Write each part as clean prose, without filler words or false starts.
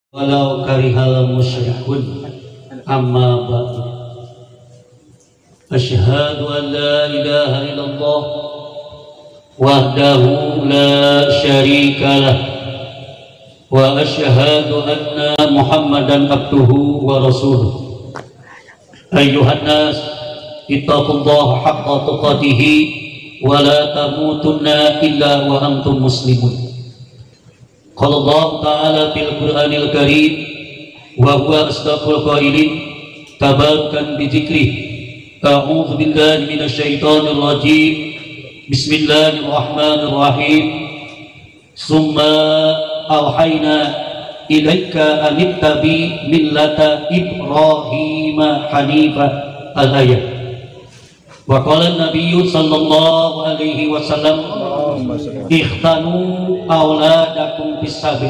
Walau karihal musyrikun. Amma ba'du. Asyhadu an la ilaha illallah wahdahu la syarika lah wa asyhadu anna Muhammadan abduhu wa rasuluh. Ayyuhan nas, ittaqullaha haqqa tuqatih wa la tamutunna illa wa antum muslimun. Qala Allah ta'ala fil Qur'anil Karim wa huwa asdaqul qailin tabarkan bi dzikrih. A'udzu billahi minasyaitonir rajim. Bismillahirrahmanirrahim. Summa auhayna ilaika an ittabi millata Ibrahima hanifa al-ayat. Wa qala an-nabiyyu sallallahu alaihi wasallam ikhtanu auladakum bis-sabi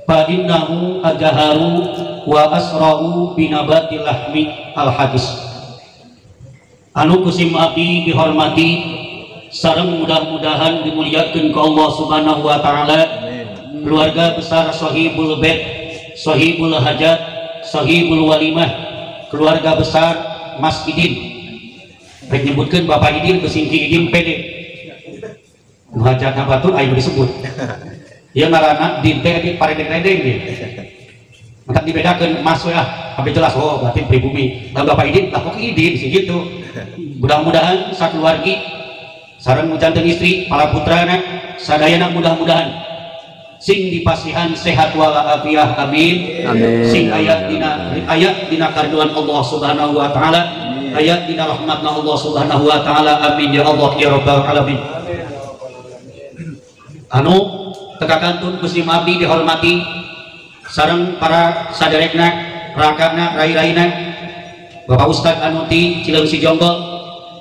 fa innahu ajaharu wa asra'u binabatil lahmi al-hadis. Anu kusim abdi dihormati sareng mudah-mudahan dimuliakeun ku Allah Subhanahu wa taala. Keluarga besar Sohibul Bait, Sohibul Hajat, Sohibul Walimah, keluarga besar Mas Idin. Rek nyebutkeun Bapak Idin besingki Idin pede. Nu hajatna batur aya disebut. Ieu ngaranna Din teh di paredeng-redeng ge. Maka dibedakeun Mas we ah, sampai jelas oh berarti pribumi. Lalu Bapak Idin lah kok Idin sih gitu. Mudah-mudahan sakeluargi sareng janten istri, para putrana sadayana mudah-mudahan sing dipasihan sehat walafiat, amin. Amin. Sing ayat dina karidhoan Allah Subhanahu wa taala, ayat dina rahmatna Allah Subhanahu wa taala, amin ya Allah ya rabbal alamin. Anu teka kantun muslim abdi dihormati sareng para sadarekna, rakana, rai-raina, Bapak Ustad anu ti Cileungsi Jonggol,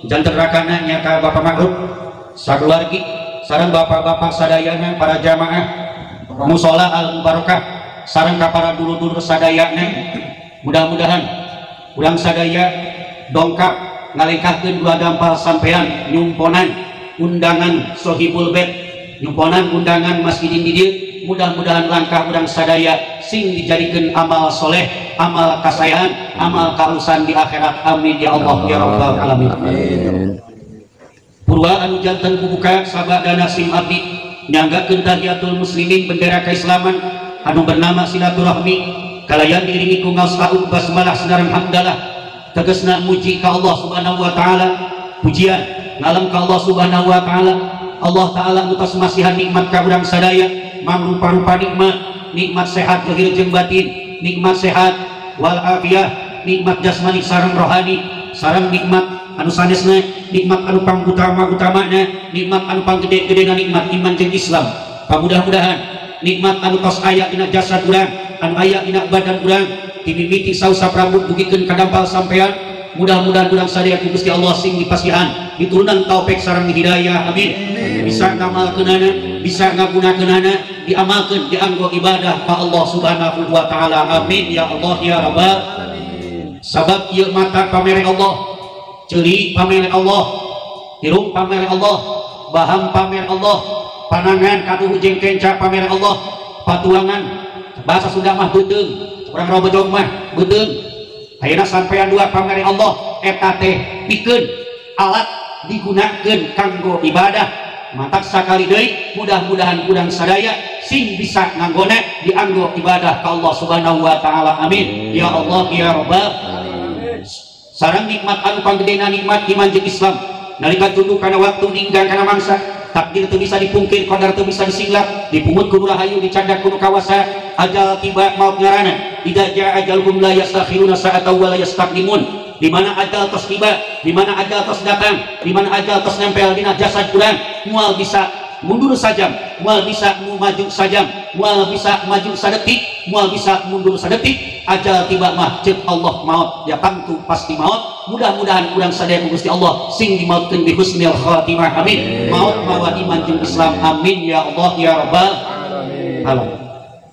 janten rakana nyata Bapak Ma'ruf sakeluargi sareng bapak-bapak sadayana para jamaah musola al mubarokah sareng ka para dulur-dulur sadayana. Mudah-mudahan urang sadaya dongkap ngalengkahkeun dua dampal sampean nyumponan undangan Sohibul Bait, nyumponan undangan Mas Idin di dieu. Mudah-mudahan langkah urang sadaya sing dijadikeun amal soleh, amal kasaean, amal kausan di akhirat, amin ya Allah ya rabbal alamin. Amin. Purwa anu janten bubuka sabadana sim abdi nyanggakeun tahiyatul muslimin bendera keislaman anu bernama silaturahmi kalayan diiringi ku ngaos ta'ud basmalah sinareng hamdalah tegasna muji ka Allah Subhanahu wa taala, pujian ngalem ka Allah Subhanahu wa taala. Allah taala nu tos masihan nikmat ka urang sadaya mangrupa-rupa nikmat, nikmat sehat zahir jeung batin, nikmat sehat wal afiyah, nikmat jasmani sareng rohani, sareng nikmat anu sanesna, nikmat anu pangutama-utamana, nikmat anu panggede-gedena, nikmat iman jeung Islam. Pamudah-mudahan nikmat anu tos aya dina jasad urang, anu aya dina badan urang, dimimiti sausap rambut dugikeun ka dampal sampean, mudah-mudahan urang sadaya ku Gusti Allah sing dipasihan diturunan taufik sareng hidayah, amin. Bisa ngamalkeunana, bisa ngagunakeunana, diamalkeun dianggo ibadah ka Allah Subhanahu wa taala, amin ya Allah ya rabbal alamin. Sabab ieu mata pamere Allah, ceuli pamere Allah, hirung pamere Allah, baham pamere Allah, panangan kaduh jeung kenca pamere Allah, patuangan bahasa Sunda mah beuteung, urang Robojong mah beuteung. Ayeuna sampean dua pamere Allah eta teh pikeun alat digunakeun kanggo ibadah. Matak sakali deui mudah-mudahan urang sadaya sing bisa nganggona dianggo ibadah ka Allah Subhanahu wa taala, amin ya Allah ya rabbal alamin. Sareng nikmat anu panggedena nikmat iman jeung Islam nalika tunduk kana waktu ninggang kana mangsa, takdir teu bisa dipungkir, qadar teu bisa disinglap, dipungut ku rahayu, dicandak ku kawasa, ajal tiba maut ngarana, idza jaa ajaluhum la yastakhiruna sa'atan wa la yastaqdimun. Di mana ajal tos tiba, di mana ajal tos datang, di mana ajal tos nempel dina jasad urang, moal bisa mundur sajam, moal bisa maju sajam, moal bisa maju sadetik, moal bisa mundur sadetik. Ajal tiba mah ceuk Allah maut, ya tentu pasti maut. Mudah-mudahan urang sadaya ku Gusti Allah sing dimautkeun bi husnil khatimah, amin. Maut mawa iman jeung Islam, amin ya Allah ya rabbal alamin.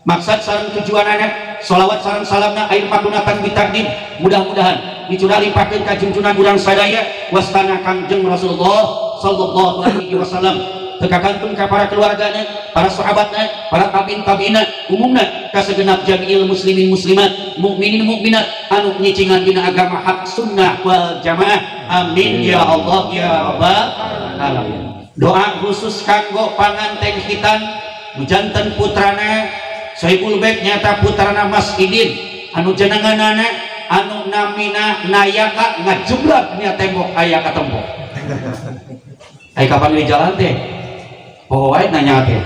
Maksad sareng tujuanana sholawat sareng salamna air pagunatan bitakdim mudah-mudahan dicurah limpahkeun ka junjunan urang sadaya wastana Kangjeng Rasulullah sallallahu alaihi wasallam. teu kakantun ka para keluargana, para sahabatna, para tabiin tabiina, umumna ka segenap jamiil muslimin muslimat, mukminin mukminat anu nyicingan dina agama hak sunnah wal jamaah. Amin ya Allah ya rabbal alamin. Doa khusus kanggo panganten khitan janten putrana Sohibul Bait nyata putrana Mas Idin anu jenenganana anu namina Nayaka ngajublag nya tembok aya ka tembok. Ai kapan di jalan teh? Oh wae nanya teh.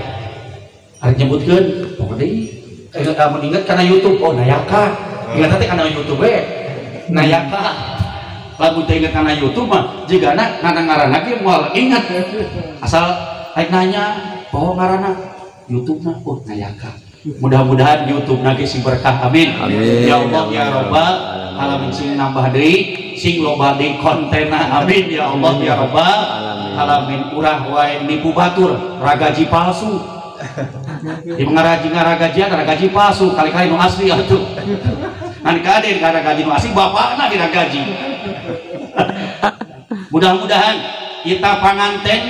Ari nyebutkeun poho deui. Amun inget kana YouTube, oh Nayaka. Ingat teh kana YouTube we. Nayaka. Lamun teh inget kana YouTube mah jigana ngana ngaranna ge moal inget. Asal rek nanya, poho ngaranna YouTube-na, oh Nayaka. Mudah-mudahan YouTube na ge sing berkah, amin. Amin. Ya Allah ya Rabbal alamin, sing nambah deui, sing loba deui kontenna, amin ya Allah ya Rabbal alamin. Urah wae nipu batur, ragaji palsu. Di ngaraji ngaragajian ragaji palsu, kali-kali nu asli atuh. Ngan kade ragaji nu asli bapakna diragaji. Mudah-mudahan kita panganten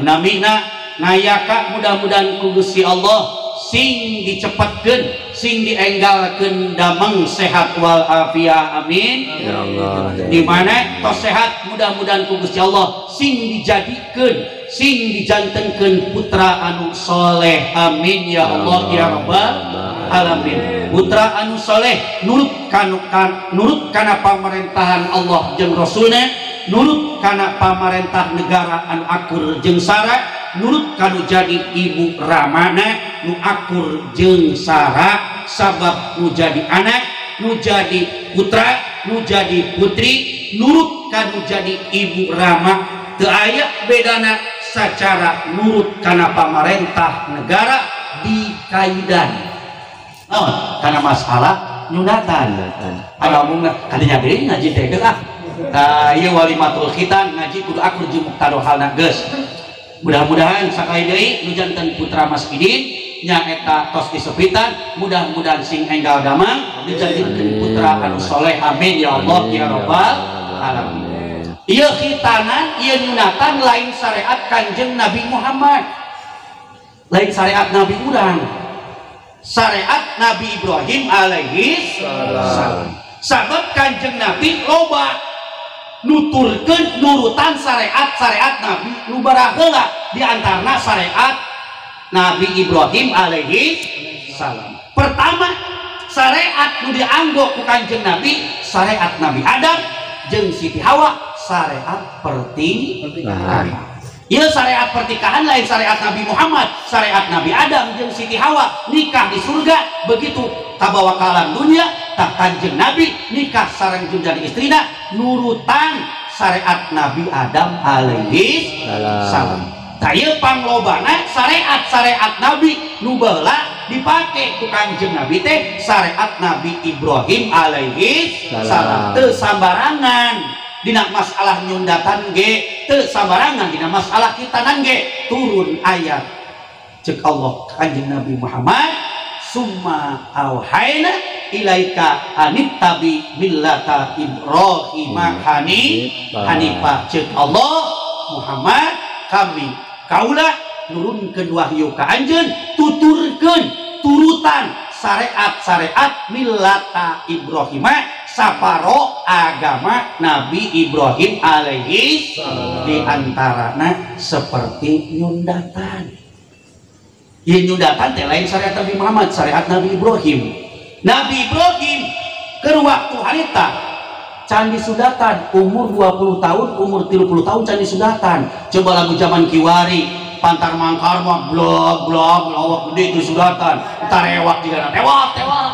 namina Nayaka mudah-mudahan ku Gusti Allah sing dicepatkeun, sing dienggalkeun damang sehat wal afiah, amin ya Allah. Di mana tos sehat mudah-mudahan ku Gusti Allah sing dijadikeun, sing dijantenkeun putra anu soleh, amin ya Allah ya rabbal alamin. Putra anu soleh nurut nurut kana pamerintahan Allah jeung Rasulna, nurut kana pamarentah negara anu akur jeung sara, nurut kanu jadi ibu ramana nu akur jeung sara, sabab nu jadi anak, nu jadi putra, nu jadi putri, nurut kanu jadi ibu rama teu aya bedana sacara nurut kana pamarentah negara di kaidan. Naon kana masalah nyunatan. Aya omongna kadinya deui ngaji teh geus ah. Tah ieu walimatul khitan ngaji kudu akur jeung muqtado halna geus. Mudah-mudahan sakali deui nu janten putra Mas Idin nyaeta tos disepitan, mudah-mudahan sing enggal damang dijadikeun putra anu soleh, amin ya Allah ya rabbal alamin. Ieu khitanan, ieu nyunatan lain syariat Kanjeng Nabi Muhammad, lain syariat Nabi urang, syariat Nabi Ibrahim alaihi salam. Sabab Kanjeng Nabi loba nuturkeun nurutan syariat-syariat Nabi nu baraheula, di antarana syariat Nabi Ibrahim alaihi salam. Pertama, syariat nu dianggo ku Kanjeng Nabi, syariat Nabi Adam jeung Siti Hawa, syariat pernikahan. Ieu syariat pernikahan lain syariat Nabi Muhammad, syariat Nabi Adam jeung Siti Hawa nikah di surga, begitu kabawa ka alam dunia tak Kanjeng Nabi nikah sareng jeung jadi istrina nurutan syariat Nabi Adam alaihi salam. Tah ieu panglobana syariat-syariat Nabi nu baheula dipake ku Kanjeng Nabi teh syariat Nabi Ibrahim alaihi salam. Teu sambarangan dina masalah nyundatan ge, teu sambarangan dina masalah khitanan ge turun ayat cek Allah Kanjeng Nabi Muhammad, summa auhayna ilaika anittabi millata Ibrahim hanifa. Cek Allah Muhammad, kami kaula nurunkeun wahyu ka anjeun, tuturkeun turutan syariat-syariat millata Ibrahim, saparo agama Nabi Ibrahim alaihi salam. Di antarana seperti nyundatan. Ieu nyundatan teh lain syariat Nabi Muhammad, syariat Nabi Ibrahim. Nabi Ibrahim keur waktu harita can disundatan, umur 20 tahun, umur 30 tahun can disundatan. Coba lagu zaman kiwari, pantar mangkar mah blog blog lawak gede itu sundatan, tarewak juga tewak tewak.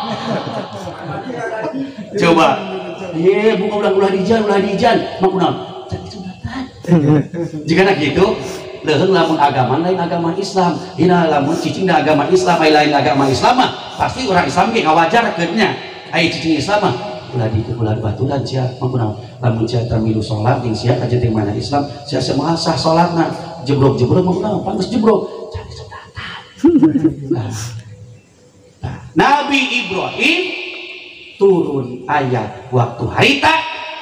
Coba, ye buka ulah ulah dijan, mah kunaon? Can disundatan. Jika gitu, leuheung lamun agama lain agama Islam, dina lamun cicing da agama Islam lain agama Islam mah pasti orang Islam ge ngawajarkeun nya. Ai cicing Islam mah ulah di ulah baturan sia mah kunaon? Lamun sia tamilu salat jeung sia ka jeung mana Islam, sia semua sah salatna. Jebrok-jebrok mah kunaon? Pantes jebrok. Can disundatan. Nah, Nabi Ibrahim turun ayat waktu harita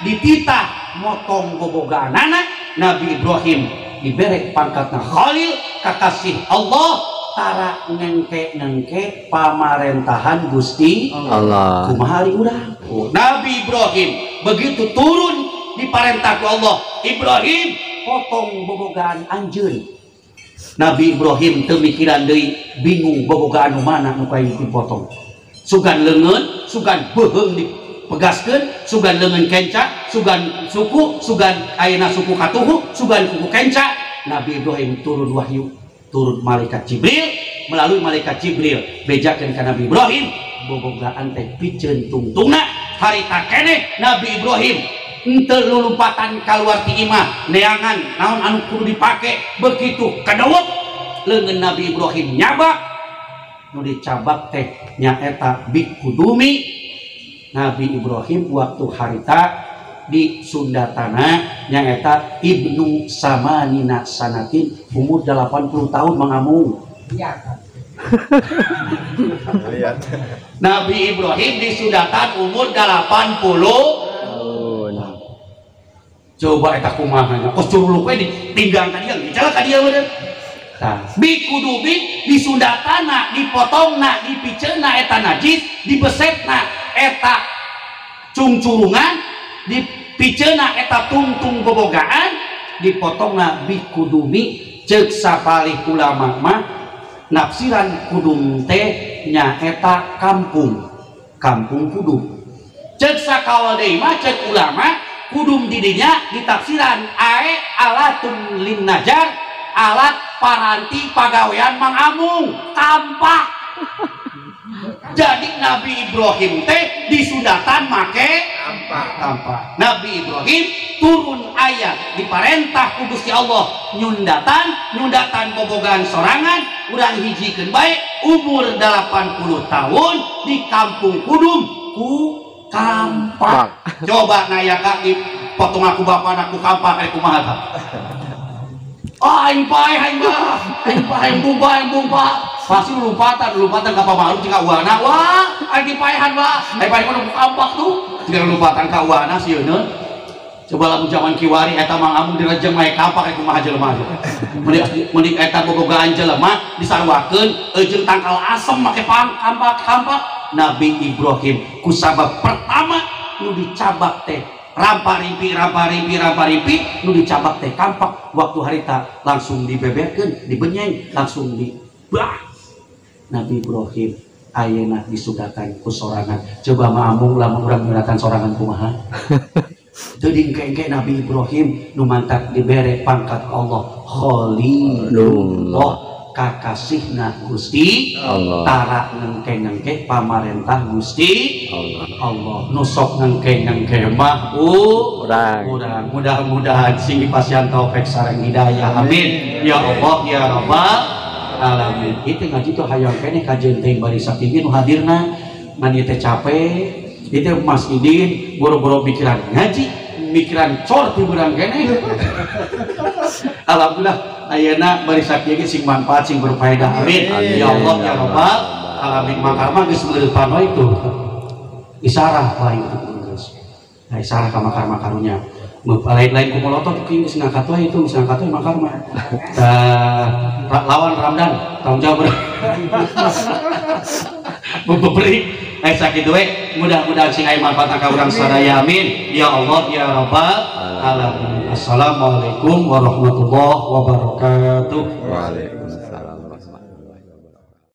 dititah motong bobogaanana. Nabi Ibrahim dibere pangkatna Khalil kakasih Allah tara ngengke-ngengke pamarentahan Gusti Allah. Kumaha ari urang? Nabi Ibrahim begitu turun diparentah ku Allah, Ibrahim potong bobogaan anjeun. Nabi Ibrahim teu mikiran deui, bingung bobogaan nu mana nu kayu dipotong. Sugan leungeun, sugan beuheung dipegaskeun, sugan leungeun kenca, sugan suku, sugan ayeuna suku katuhu, sugan kuku kenca. Nabi Ibrahim turun wahyu, turun malaikat Jibril, melalui malaikat Jibril bejakeun ka Nabi Ibrahim bobogaan teh piceun tungtungna. Harita keneh Nabi Ibrahim henteu lulumpatan kaluar ti imah neangan naon anu kudu dipake. Begitu kadewek leungeun Nabi Ibrahim nyabak, nu dicabak teh nyaeta bikudumi. Nabi Ibrahim waktu harita di Sundatana nyaeta Ibnu Samanina Sanatin, umur 80 tahun mengamung. Nabi Ibrahim di Sundatan umur 80 tahun. Coba eta kumaha nya kos curuluk we ditinggang ka dieu, dical ka dieu meureun. Tah, bikudubi di Sundatana dipotongna, dipiceunna eta najis, dibesetna eta cungcurungan, dipiceunna eta tungtung bobogaan, dipotongna bikudumi. Ceuk sapalih ulama mah nafsiran kudum teh nyaeta kampung, kampung kudum. Ceuk sakawal deui mah ceuk ulama kudum didinya ditafsiran ae alatun lin najar, alat paranti pagawean mangamung kampak. Jadi Nabi Ibrahim teh disundatan make kampak. Nabi Ibrahim turun ayat diparentah ku Gusti Allah nyundatan, nyundatan bobogaan sorangan urang hijikeun bae umur 80 tahun di kampung Kudum ku kampak. Coba nayaka dipotong aku bapak aku kampak rek kumaha tah? Oh, aing pae aing bah, aing pae aing bumpa aing bumpa. Pasti lompatan, lompatan ka pamaru jeung uana. Wah, aing dipaehan wah. Aing pae ku kampak tuh. Tinggal lompatan ka uana sieun. Coba lamun zaman kiwari eta Mang Amung direjeng mae kampak rek kumaha jelema. Mending eta bobogaan jelema disarwakeun jeung tangkal asem make kampak-kampak. Nabi Ibrahim kusabab pertama nu dicabak teh rampa rimpi rampa rimpi rampa rimpi, nu dicabak teh kampak. Waktu harita langsung dibeberkeun, dibenyeng, langsung di bah. Nabi Ibrahim ayeuna disundatan ku sorangan. Coba Mang Amung lamun urang nyundatan sorangan kumaha? Teu dingke-engke Nabi Ibrahim nu mantak dibere pangkat Allah Khalilullah, kakasihna Gusti Allah, tara ngengke-ngengke pamarentah Gusti Allah. Allah nu sok ngengke-ngengke mah urang. Mudah-mudahan sing dipasihan taufik sareng hidayah. Amin ya Allah ya Rabbal alamin. Itu ngaji tuh hayang keneh kajeun teh bari sakieu nu hadirna ngan ieu teh capek. Itu Mas Idin boro-boro mikiran ngaji, mikiran cor ti beurang keneh. Alhamdulillah ayeuna bari sakieu ge sing manfaat sing berfaedah. Amin ya Allah ya Rabbal alamin. Mangkarma geus meuleupan wae itu. Isarah wae itu geus. Nah, isarah ka mangkarma karunya. Lain-lain ku molotot geus ngangkat wae itu, geus ngangkat wae mangkarma. Tah lawan Ramdan tanggung jawab. Beberi sakitu we, mudah-mudahan sing aya manfaatna ka urang sadaya. Amin ya Allah ya Rabbal alamin. Assalamualaikum warahmatullahi wabarakatuh. Waalaikumsalam.